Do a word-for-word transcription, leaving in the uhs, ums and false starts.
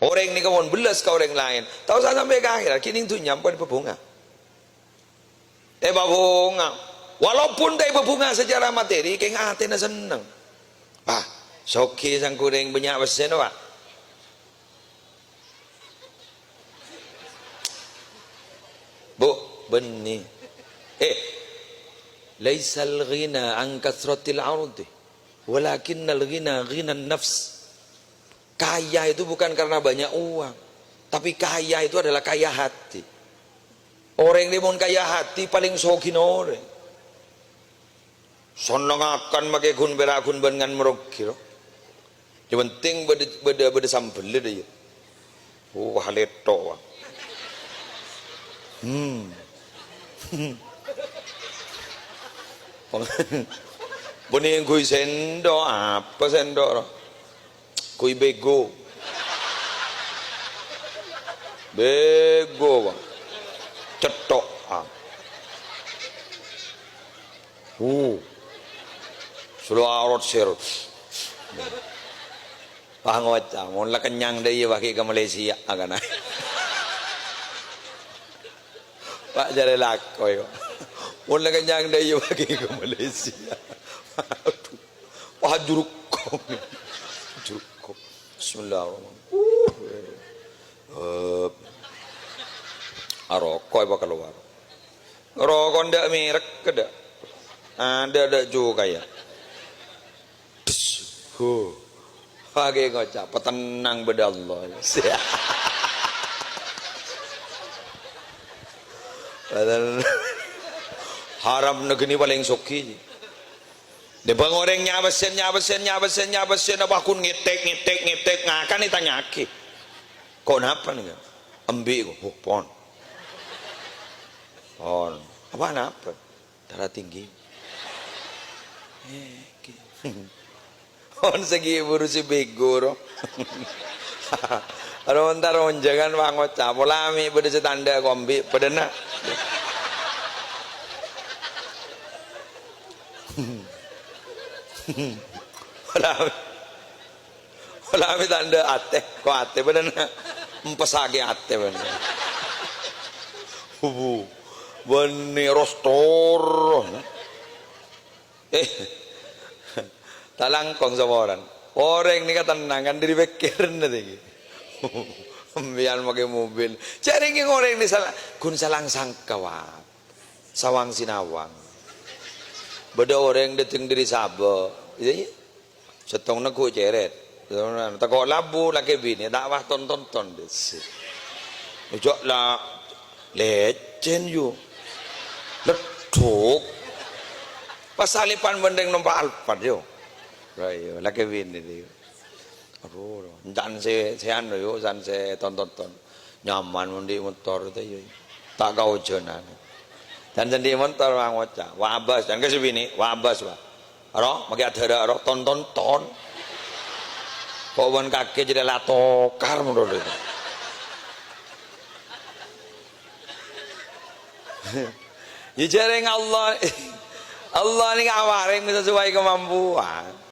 Orèng nèka mon bellas ka orèng laèn, ta' osa sampè' ka akhèrat, ghi' neng dhunnya ampon èpabhunga. Èpabhunga. Walaupun ta' èpabhunga secara materi, kèng atèna senneng. Wah, soghi sangkorèng bânnya' pèssèna, Pak. Bu, bânnè. Eh, "Laisal ghina an katsratil ardi, walakinnal ghina ghinan nafs." Kaya itu bukan karena banyak uang, tapi kaya itu adalah kaya hati. Orèng rè mon kaya hati, palèng soghina orèng. Sennengngakan makè ghun pèra' ghun bân ngan maroghi, ro. Sè pentèng bâdâ, bâdâ, bâdâ sambellâ, dâ, iyâ. Wah, lètho', wah. Hmm. Bânnè ngangghuy sendok, apa sendok, ro? Kui bego. Bego, Bang. Cetthok, ah. Uh. Solo arot ser. Wah, ngoca', mon la kennyang dâ' iyâ bâgi ka Malaysia, akana. Pak jârèya lako, yâ. Mon la kennyang dâ' iyâ bâgi ka Malaysia. Aduh. Wah, jurukkom. Jurukkom. Bismillahirrahmanirrahim. Uh, eh. Aroko' èpakalowar. Roko' ndâ' merek, dâ'. Adâ', dâ' jhughâ, yâ. Des. Huh. Bâgi ngoca', "Patennang bâdâ Allah." Padahal haram negghâni palèng soghi. Dâ' bâng orèng nyabâsèn, nyabâsèn, nyabâsèn, nyabâsèn, apa ghun ngètèk, ngètèk, ngètèk, ngakan ètanya'aghi. "Kok napa nèka?" "Embi', kok." "Oh, pon." "Pon." "Apa napa?" "Darah tinggi." Eh, ghi-, pon sè ghi' buru sè bego, ro. Ro entar onjhângan pangoca', pola mè' bâdâ sè tandhâ kombi', padâna. Pola mè', pola mè' tandhâ atè, ko' atè, padâna. Empessaghi atè, padâna. Wuh, bânnè rostor. Eh, ta' langkong saporana. Orèng nèka tennang, kan, dâri pèkkèranna tèngghi. Sampèyan makè mobil. Jhâ' rèng orèng nè sala-, ghun salang sangka, Pak. Sawang sinawang. Bâdâ orèng dâteng dâri Sabâ. Iyâ, iyâ. Sèttong neggu' cèrèt. Tako' labu lakè binè, ta' wah ton-tonton, dâ' sè. Ojo' la lècèn, yu. Leddhuk. Pas salipan bân rèng nompa' Alphard, yu. Lah, iyâ, lakè binè, yu. Aduh, can sè, sè anu, yu, can sè ton-tonton. Nyaman mon andi' motor, ta' iyâ. Ta' kaojhânan. Can sè andi' motor, wah, ngoca'. Wah, abas. Can ka sè binè, wah, abas, wah. Ro, makè adhârâ, ro, ton-tonton. Ko' bân kakè jârèya la tokar, menurut. Yâ, jhârèng Allah. Allah nèka aparèng sesuai kemampuan.